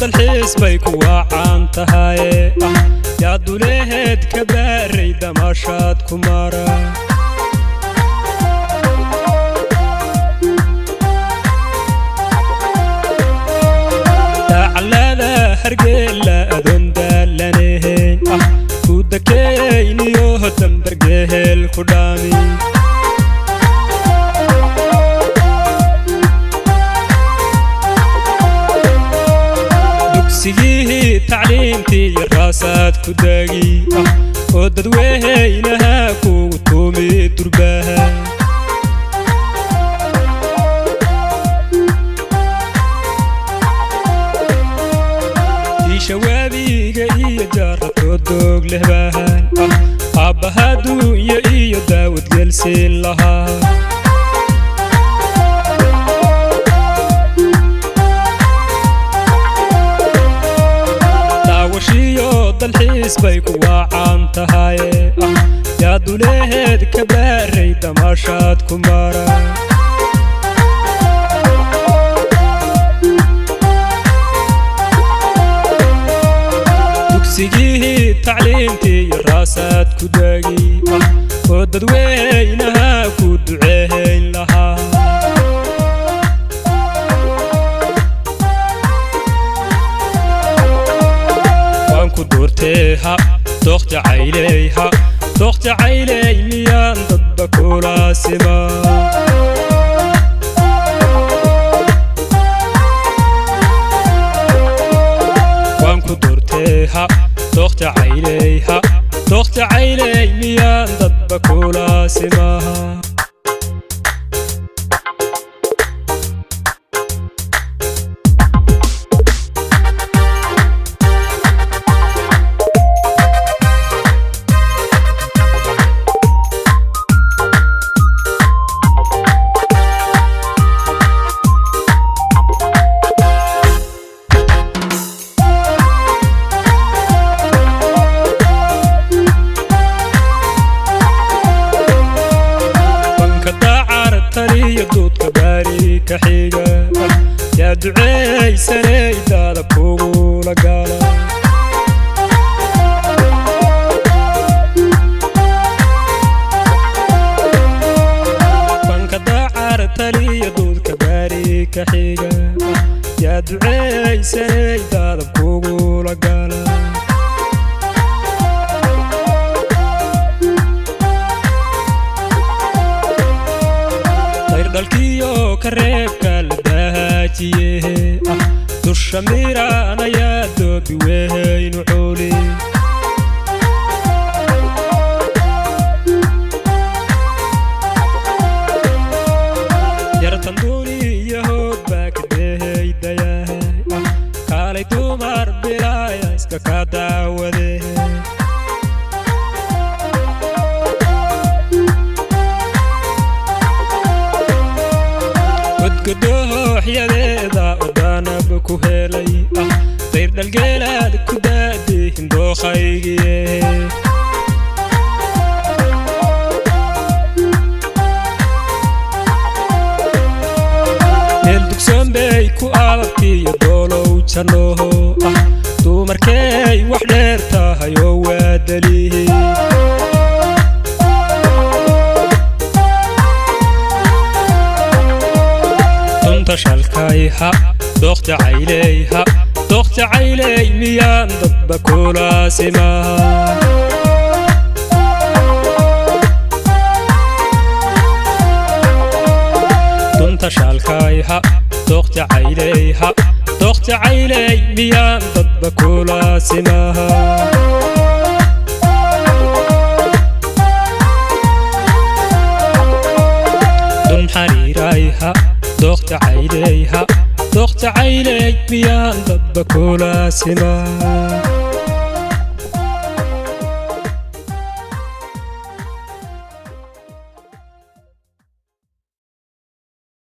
Dalxiis bay ku waacaan tahaye, yaa duleheed ka baaray damaashaad ku mara. Dacallada Hargeela adoon daalanahayn, ku dakeyniyo dambargehel ku dhaami. Dugsigihii tacliintii iyo raasaad ku daagi, oo dadweynaha kugu tuumi durbaha. Tiishawaabiga iyo jaaratoo doog leh baahan, aabbaha duunya iyo daawad gelsiin lahaa. Daawashiyo dalxiis bay ku waacaan tahaye, yaa duleheed ka baaray damaashaad ku mara. Dugsigihii tacliintii iyo raasaad ku daagi, oo dadweynaha ku duceehayn lahaa. Waan ku doortee ha dooq jacayley, ha dooq jacayley, miyaan dadba kula sima? Waan ku doortee ha dooq jacayley, ha dooq jacayley, miyaan dadba kula simaha? Banka dacar taliyo duudka baari ka xiga, yaa ducaysanay daada kugula gala. Banka dacar taliyo duudka baari ka xiga, yaa ducaysanay daadab kugula gala. Dayrdhalkiyo ka reebka la daajiye, dusha miiraan ayaa doobi wehaynu cuuli. Yartan duuniyo hoog baa ka dehaydayahay, kaalay dumar bilaaya iska ka daawade. Godgodooxyadeeda odaanab ku helay, dayrdhalgeelaad ku daadihin dookhaygiye. Meel dugsoon bay ku alabtiyo doolow jannoho, dumarkay wax dheer tahay oo waa dalihi. Dunta shalkay ha dooq jacayley, ha dooq jacayley, miyaan dadba kula simaha? Dunta shalkay ha dooq jacayley, ha dooq jacayley, miyaan dadba kula simaha? Dun xariiray ha dooq jacayley, ha dooq jacayley, miyaan dadba kula simaa?